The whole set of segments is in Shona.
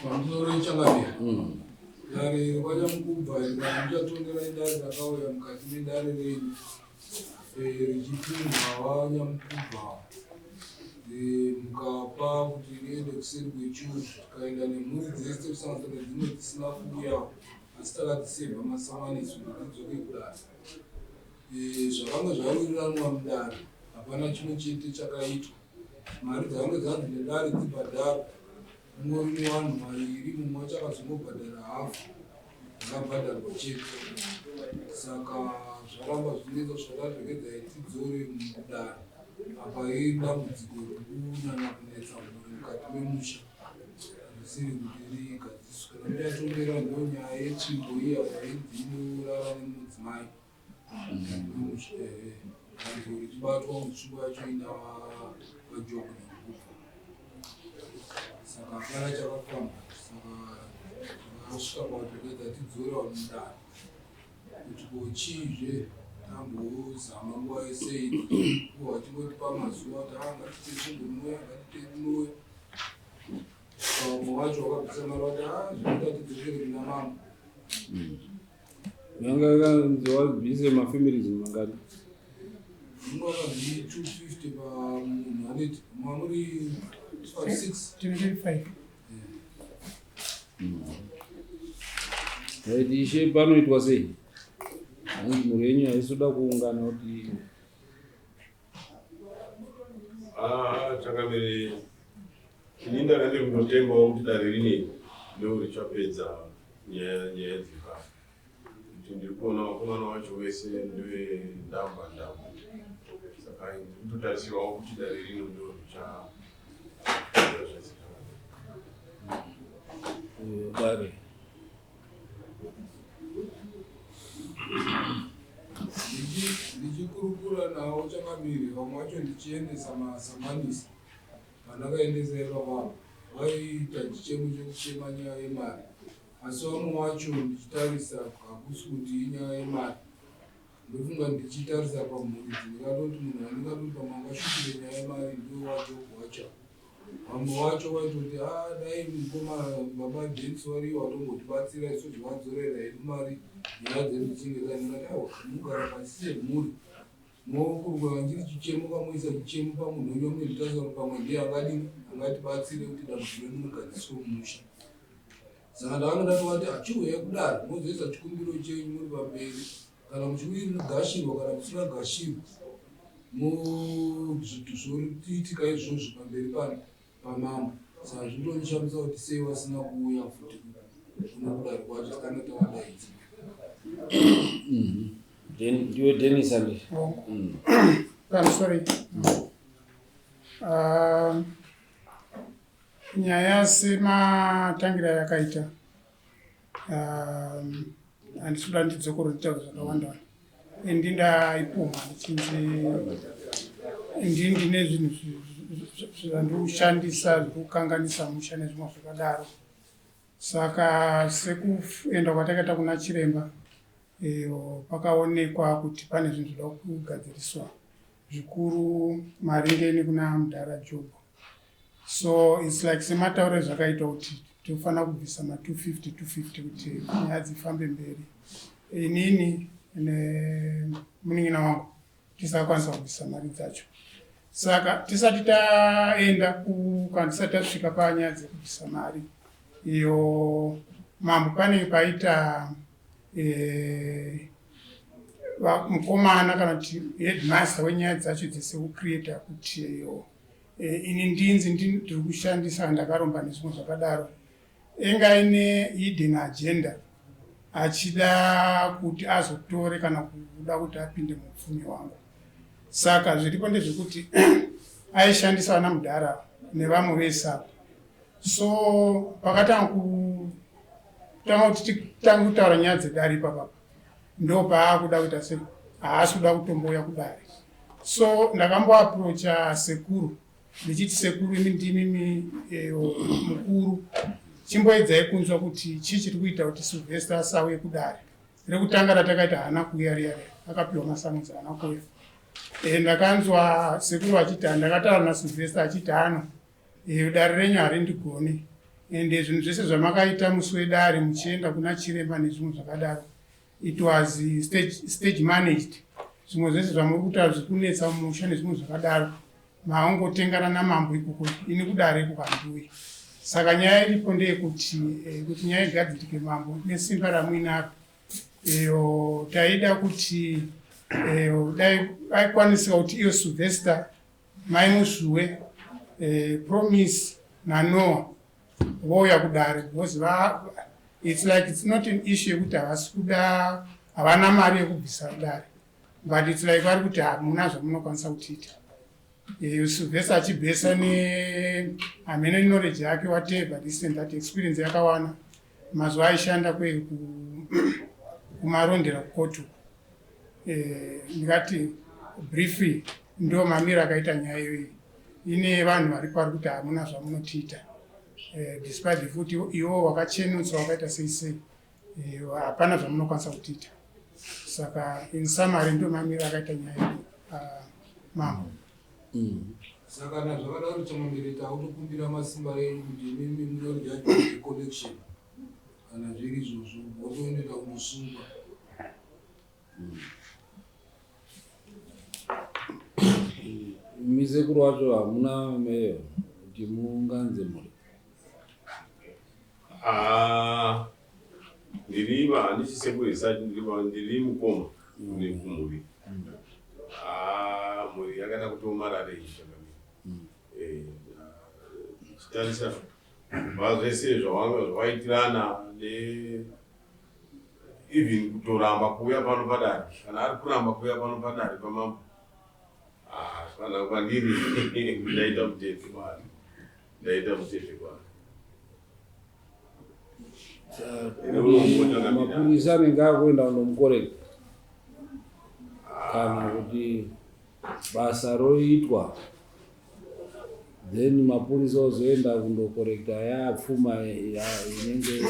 Pamusoro changamire. Dare rekwaNyamukubva iri kana muchatongera idare rakauya mukati medare renyu richipindwa vaNyamukubva mukapa kuti riende kuseri kwechuru, tikaenda nemhuri dzese kusanganisa nedzimwe dzisina kuuya asi takadzisevha masamaniso kuti dzidzoke kudare. Zvakanga zvawiriranwa mudare hapana chimwe chete chakaitwa. Mari dzakange dzanzi nedare dzibhadharwe mungori nevanhu vaviri, mumwe wacho akazongobhadhara hafu akabhadharwa chete. Saka zvaramba zvichinetsa kusvika tazvegedzai tidzore mudare. Apa iri dambudziko riri kunyanya kunetsa mhuri mukati memusha risiri kuti rigadziswe. Kana muchatongera ndonyaya yetsvimbo iya yainzi inorara nemudzimai memusha. Dambudziko richibatwa mutsvimbo yacho ina vaJob Nyamukubva. Saka hapana chakafamba. Saka takasvika pakuti tidzore vanhu mudare kuti ko chiizve tambozama nguva yese iyi kuva vachingotipa mazuva kuti haa ngatite tsvimbo inouya, ngatite inouya. Vamwe vacho vakabvisa mari vati haa zvinoita tidzokere kuna mambo. Yanga yakanzi wabvise mafamilies mangani? Mumwe akanzi 250 pamunhu aneti mumwe muri 6. 25. Right, ishe panoitwa sei? Hanzi mhuri yenyu haisi kuda kuungana kuti Ah, changamire, ini ndanga ndiri kutotembawo kuti dare rineri ndo richapedza nyaya dzepano, kuti ndiri kuona vakomana vacho vese ndevendamba ndamba, saka ndiri kutotarisirawo kuti dare rino ndo richapedza zvese. Dare. Ndichikurukura nawo changamire, vamwe vacho ndichiendesa masamanisi. Pandakaendesa ipapapo vaiita chichemo chekuchema nyaya yemari, asi vamwe vacho ndichitarisa hakusi kuti inyaya yemari. Ndofunga ndichitarisa pamhuri idzi ndingatoti munhu wandingatoti pamwe angashupire nyaya yemari ndiwo waJob wacho. Vamwe vacho vaitoti a dai mukoma baba James variyo vatombotibatsira isu zvavadzorera hedu mari nyaya dzedu dzichinge dzandingati aiwa, munogara pasi semhuri mokurukura chiri chichemo, kamuisa chichemo pamunhu wenyu wamunenge kuti pamwe ndiye angadini angatibatsire kuti dambudziko redu rigadziswe mumusha. Saka ndakanga ndatovati achiuyai kudare mozoisa chikumbiro chenyu muri pamberi, kana muchiugashirwa kana musingagashirwi zvoitika izvozvo pamberi pano pamambo. Saka zvindondishamisa kuti sei vasina kuuya futi kuno kudare kwacho tikanga tavadaidza. Ndiwe Denis andi? I'm sorry. Nyaya sematangira yakaita, handisi kuda ndidzokorore nditaure zvakawanda. Indi ndaipumha ndichinzi ndi ndine zvinhu zvandiri kushandisa zviri kukanganisa musha nezvimwe zvakadaro. Saka sekuenda kwatakaita kuna chiremba iyo, pakaonekwa kuti pane zvinhu zvinoda kugadziriswa zvikuru maringe nekuna mudhara Job. So it's like sematauro ezvakaita kuti tofanira kubvisa ma250 250 kuti nyaya dzifambe mberi. Inini nemunin'ina wangu tisakwanisa kubvisa mari dzacho. Saka tisati taenda kana tisati tasvika panyaya dzekubvisa mari iyo, mambo, panenge paita mukomana kana kuti headmaster wenyaya dzacho dzesekucreata kuti iyo ini ndinzi ndiri kushandisa ndakaromba nezvimwe zvakadaro, enga ine hidden agenda achida kuti azotore kana kuda kuti apinde mupfumi wangu. Saka zviripo ndezvekuti aishandisa vana mudhara nevamwe vese ava. So pakatanga kutanga kuti titange kutaura nyaya dzedare ipapapa, ndo paakuda kuita se haasi kuda kutombouya kudare. So ndakamboapproacha sekuru ndichiti, "Sekuru, imi ndimimi mukuru, chimboedzai kunzwa kuti chii chiri kuita kuti Sylvester asauye kudare." Rekutanga ratakaita haana kuuya, riya riya akapiwa masamuzi haana kuuya. Ndakanzwa sekuru vachiti, ndakataura naSylvester achiti, "Hano dare renyu harindigoni." Ende zvinhu zvese zvamakaita musi wedare muchienda kuna chiremba nezvimwe zvakadaro, it was stage managed. Zvimwe zvese zvamuri kutaura zviri kunetsa mumusha nezvimwe zvakadaro, maangotengana namambo ikoko, ini kudare ikoko handiuyi. Saka nyaya iripo ndeyekuti kuti nyaya igadzirike, mambo, nesimba ramuinaro, iyo taida kuti dai aikwanisika kuti iyo Sylvester, Mai Musuwe, Promise naNoah vouya kudare, because it's like it's not an issue yekuti havasi kuda, havana mari yekubvisa dare, but it's like vari kuti hamuna zvamunokwanisa kutiita. Sylvester achibhesa nehamene knowledge yake, whatever this and that, experience yakawana mazuva aishanda kuMarondera kukotu. Ndingati briefly ndo mamiro akaita nyaya iyoyi. Ine vanhu vari pari kuti hamuna zvamunotiita, despite the futi iwo wakachenutswa, wakaita sei sei, hapana zvamunokwanisa kutiita. Saka in summary ndo mamiro akaita nyaya iyi, mambo. Saka kana zvakadaro, changamire, takutokumbira masimba enyu kuti imimi munyore judgment yecollection. Kana zviri izvozvo, votoendera kunosungwa. Misekuru wacho hamuna meyo kuti muunganze mhuri? Ah, ndiriva handisi sekuru isati ndiriva, ndiri mukoma nekumhuri. Ah, mhuri yakada kutomararei zvakamira. Chitarisa kubva zvese zvawanga zvawaitirana ne even kutoramba kuuya pano padare, kana ari kuramba kuuya pano padare pamambo, ah, kana kwandiri ndaita mutefe kwaari, ndaita mutefe kwaari. Mapurisa anenge akuenda kundomukorekta kana kuti basa roitwa, then mapurisa ozoenda kundokorekta yapfuma inenge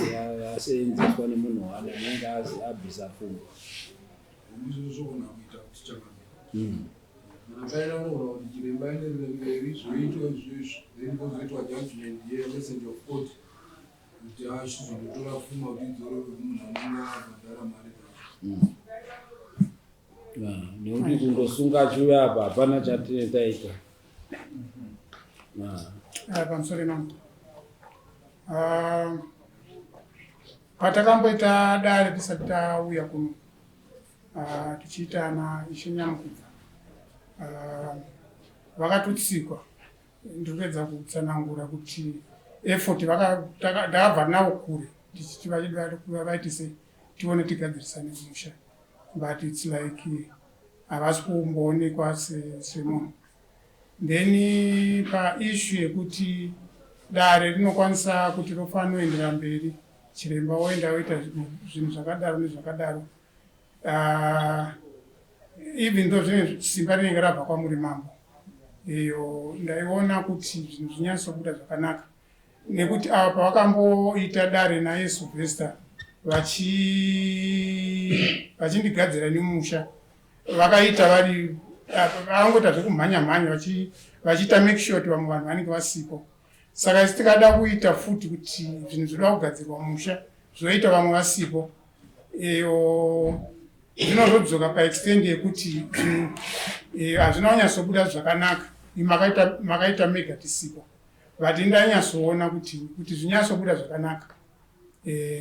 yaseenzeswa nemunhu wane anenge abvisa pfuma. Izvozvo zvogona kuita kuti, changamire, kana paina unogona kuti chiremba aenderere mberi, zvoitwa izvozvo, then pozoitwa judgment yemessenger of court kuti achizonotora pfuma kuti idzorerwe kumunhu anenge abhadhara mari dzacho. Ah, nekuti kundosunga achiuya apa hapana chatine taita. Ah. Ah, pamusoro mambo, patakamboita dare tisati tauya kuno, tichiita na Ishe Nyamukubva, vakatotsikwa. Ndiri kuedza kutsanangura kuti effort ndakabva navo kure tichiti vaite sei, tione tigadzirisane musha, but it's like havasi kumboonekwa semunhu. Then paissue yekuti dare rinokwanisa kuti rofanoendera mberi, chiremba oenda oita zvinhu zvakadaro nezvakadaro, even though zvine simba rinenge rabva kwamuri mambo, iyo ndaiona kuti zvinhu zvinyatsobuda zvakanaka, nekuti ava pavakamboita dare naye Sylvester vachindigadzira nemusha, vakaita vari vangoita zvekumhanya mhanya, vachiita make sure kuti vamwe vanhu vanenge vasipo. Saka isi tikada kuita futi kuti zvinhu zvinoda kugadzirwa musha zvoita vamwe vasipo, iyo zvinozodzoka paextent yekuti zvinhu hazvina kunyatsobuda zvakanaka. Makaita mega tisipo, but ndanyatsoona kuti zvinyatsobuda zvakanaka,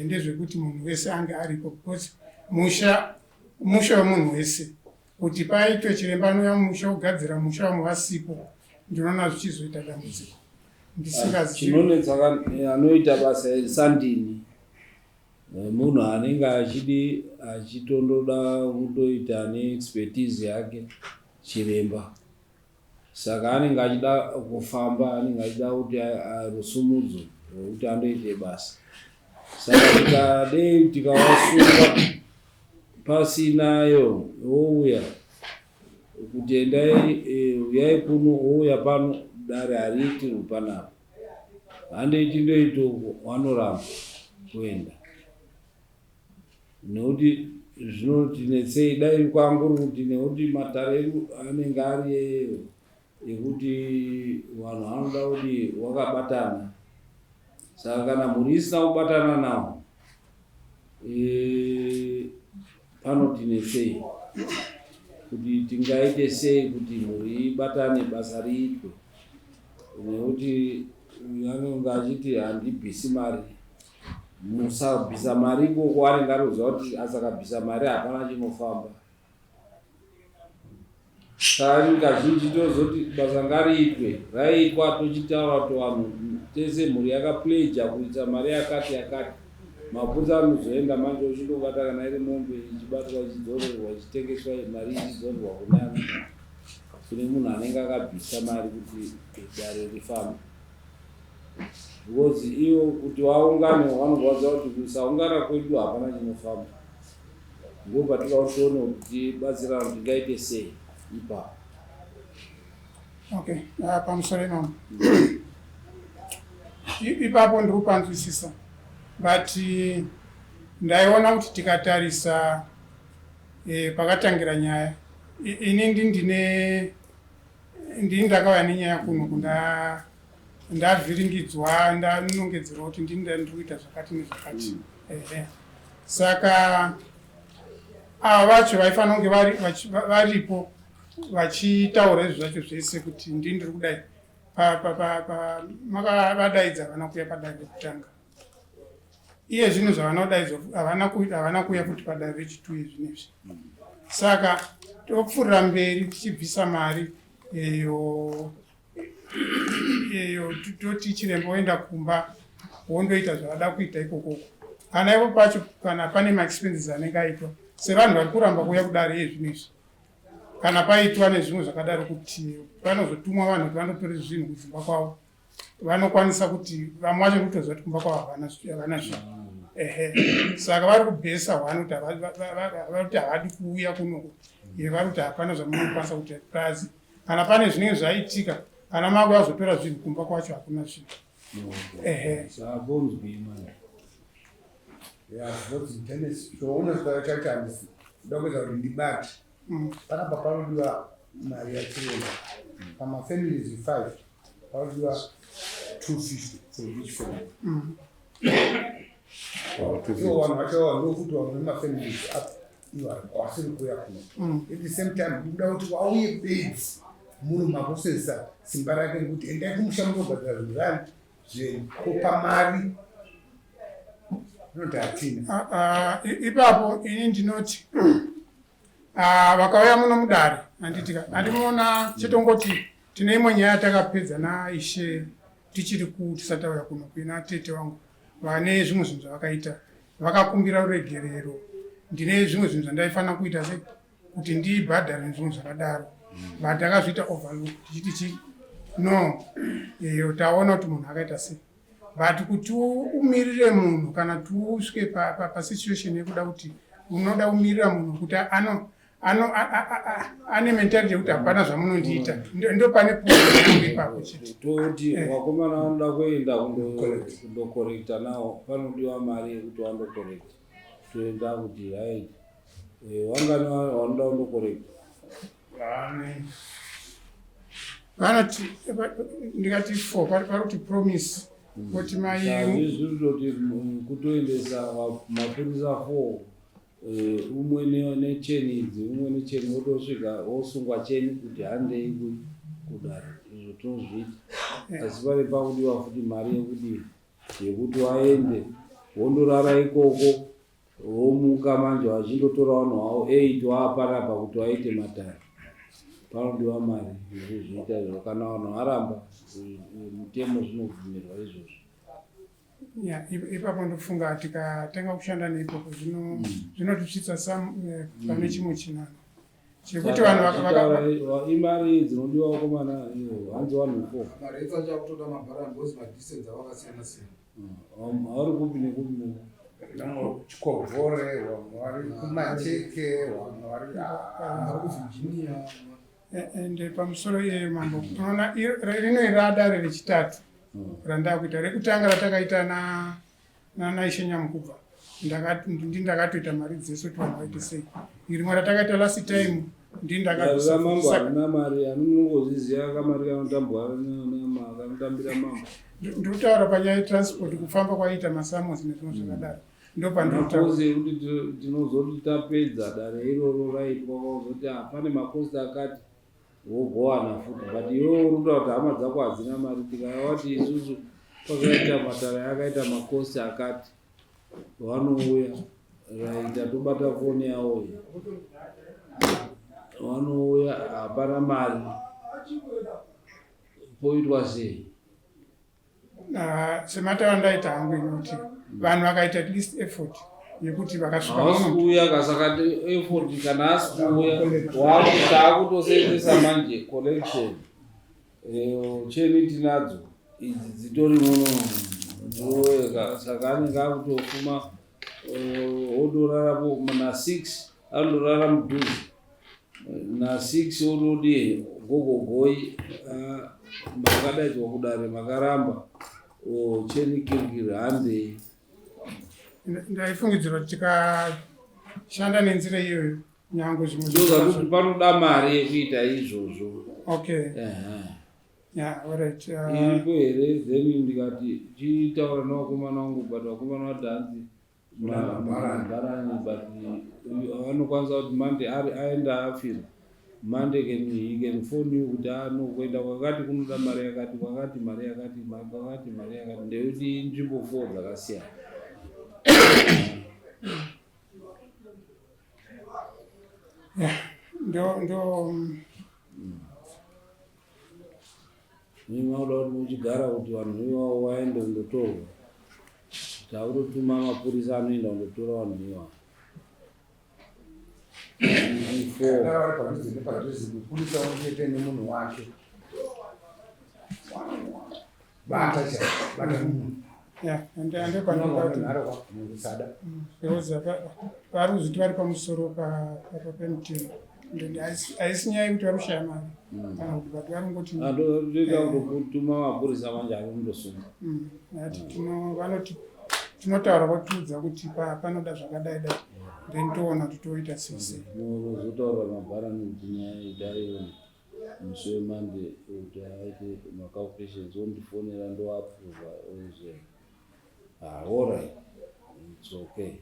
ndezvekuti munhu wese ange aripo, because musha musha wemunhu wese. Kuti paitwe chiremba anouya musha kugadzira musha vamwe vasipo, ndinoona zvichizoita dambudziko ndisingazivi. Chinonetsa anoita basa sandini, munhu anenge achidi achitondoda kutoita neexpertise yake chiremba, saka anenge achida kufamba, anenge achida kuti rusumudzo rwekuti andoite basa. Saka tikadei tikawasunga pasinayo, wouya kuti endai, uyai kuno, wouya pano, dare hariitirwi panapa, handei tindoita uko, wanoramba kuenda nekuti zvinotinetsei. Dai kwanguri kuti nekuti matare edu anenge ari ekuti vanhu vanoda kuti wakabatana. Saka kana mhuri isina kubatana nawo e, panotinetsei kuti tingaite sei kuti mhuri ibatane basa riitwe, nekuti uyu anonge achiti handibvisi mari. Musabvisa mari ikoko, anenge ari kuziva kuti asakabvisa mari hapana chinofamba. Saka kazhinji tozoti basa ngariitwe, raitwa tochitaura kuti vanhu tese mhuri yakapleja kuita mari yakati yakati. Mapurisa anozoenda manje ochindobata kana iri mombe ichibatwa ichidzorerwa ichitengeswa mari ichidzorerwa kunani kune munhu anenge akabvisa mari kuti dare rifambe. Because ivo kuti vaungane vanorwadza kuti kusaungana kwedu hapana chinofamba. Ndipo patinoda kuti tione kuti tibatsirana kuti tingaite sei ipapo. Okay, pamusoro imamo ipapo ndiri kupanzwisisa, but ndaiona kuti tikatarisa pakatangira nyaya, ini ndine ndini ndakauya nenyaya kuno kunda ndavhiringidzwa, ndanongedzerwa kuti ndini ndiri kuita zvakati nezvakati. Ehe, saka ava vacho vaifanira kunge varipo vachitaura izvo zvacho zvese kuti ndini ndiri kudai. Makavadaidza, havana kuuya padare rekutanga. Iye zvino zvavana kudaidzwa havana kuuya futi padare rechitu izvinezvi. Saka topfuurira mberi tichibvisa mari iyo iyo, toti chiremba oenda kumba wondoita zvavada kuita ikokoko. Kana ivo pacho kana pane maexpenses anenge aitwa sevanhu vari kuramba kuuya kudare iye zvinezvi, kana paitwa nezvimwe zvakadaro kuti panozotumwa vanhu kuti vandotore zvinhu kudzimba kwavo, vanokwanisa kuti vamwe vacho kutoziva kuti kumba kwavo havana zvinhu. Ehe, saka vari kubhesa hwani kuti vari kuti havadi kuuya kunoko, vari kuti hapana zvamunokwanisa kuti prazi kana pane zvinenge zvaitika, kana mako vazotora zvinhu kumba kwacho hakuna zvinhu. Ehe. Sabonzwi manje. Ya, zvinozi choona chacho handisi kuda kuedza kuti ndibate. Panapa panodiwa mari yachiremba pamafamilies 5, panodiwa 250 for each family. Ivo vanhu vacho ndokuti vamwe vemafamilies ivo vasiri kuuya kuno. At the same time ndikuda kuti vauye bedzi munhu makusenzesa simba rake rekuti endai kumusha munobhadhara zvinhu zvani zvenyu, kupa mari inoti hatina. Ipapo ini ndinoti vakauya muno mudare, handitika handimuona chetongoti tine imwe nyaya yatakapedza naishe tichiri tisati tauya kuno kuina tete vangu vane zvimwe zvinhu zvavakaita, vakakumbira ruregerero. Ndine zvimwe zvinhu zvandaifanira kuita se kuti ndibhadhare nezvimwe zvakadaro, but takazviita overlook tichiti chi no iyo taona kuti munhu akaita sei. But kuti umirire munhu kana kuti usvike pasituation yekuda kuti unoda kumirira munhu kuti ano ano ane mentality yekuti hapana zvamunondiita, ndo pane problem ipapo chete. Toti vakomana vanoda kuenda kundokorekta nawo, panodiwa mari yekuti vandokorekta. Toenda kuti hai, wangani vanoda kundokorekta? Vanoti ndikati four, pari kuti Promise kuti mai. Zviri kutoti kutoendesa mapurisa four, umwe necheni idzi, umwe necheni, wotosvika wosungwa cheni kuti handei kudare. Izvo tinozviita, asi pane pakudiwa futi mari yekudii yekuti waende wondorara ikoko, vomuka manje vachindotora vanhu vavo eight waapanapa kuti waite matare. Panodiwa mari yekuzviita izvo. Kana vanhu varamba, mutemo zvinobvumirwa izvozvo. Ya, ipapo ndofunga tikatanga kushanda neipopo zvinotisvitsa pane chimwe chinano chekuti vanhu Imari dzinodiwa vakomana ivo hanzi vanhu four. Maretsa achakutoda mabhara because madistance avakasiyana siyana. Vari kupi nekupi? Vamwe kuChikovore, vamwe vari kuMacheke, vamwe vari Vari kuVirginia. Ende pamusoro iyeyo mambo, unoona rino radare rechitatu randakuita. Rekutanga ratakaita naishe Nyamukubva, ndakatoita mari dzese kuti vanhu vaite sei. Rimwe ratakaita last time ndi Mambo harina mari, anonongozviziva kamari kanotambwa kanotambira mambo. Ndikutaura panyaya yetransport, kufamba kwaiita masummons nezvimwe zvakadaro, ndopandinotaura. Macosts ekuti tinozoti tapedza dare iroro raitwa, kwakuzoti, ah, pane macosts akati, wogowana futi. But iwewe uri kuta kuti hama dzako hadzina mari. Tikavati isusu kwakaita matare akaita macosts akati, vanouya. Raita tobata foni yavo iyi, vanouya, hapana mari, poitwa sei? Ah, semataura ndaita hangu ini kuti vanhu vakaita at least effort yekuti vakasvika Havasi muno. kuuya kasaka effort kana asi kuuya, taakutoseenzesa manje collection. Cheni tinadzo idzi dzitori muno. Saka anenge akutofuma, otorarapo na6, anondorara mudhuze na6, otodii, gogogoi, makadaidzwa kudare, makaramba, cheni kirikiri, handei. Ndaifungidzira kuti tikashanda nenzira iyoyo, nyange zvimwe Ndozvakuti panoda mari yekuita izvozvo. Okay. Ehe. Yeah, alright. Iripo here? Then ndikati chitaura nevakomana vangu, but vakomana vati hanzi bharani, but vanokwanisa kuti Monday ari aenda afira Monday, he can phone you kuti ano kuenda kwakati kunoda mari yakati, kwakati mari yakati, kwakati mari yakati, ndekuti inzvimbo four dzakasiyana. Yeah, ndo Mauda kuti muchigara kuti vanhu ivavo vaende kundotorwa, takutotuma mapurisa anoenda kundotora vanhu ivavo. Four. Kana vari padhuze nepadhuze, mupurisa umwe nemunhu wake, bata chai, bata munhu. Yeah, ande panoda kuti Nharo munhu usada. Because vari kuzviti vari pamusoro pemutemo. And haisi nyaya yekuti vari kushaya mari kana kuti, but vari kungoti Ndoita kutotuma mapurisa manje ari kundosunga. Ati vanoti tinotaura, votiudza kuti panoda zvakadai dai, then toona kuti toita sei sei. Unozotaura mabharani kuti nyaya idaiona musi weMonday kuti aite macalculations, ondifonera, ndoapprova, ozoenda. Ah, alright, it's okay.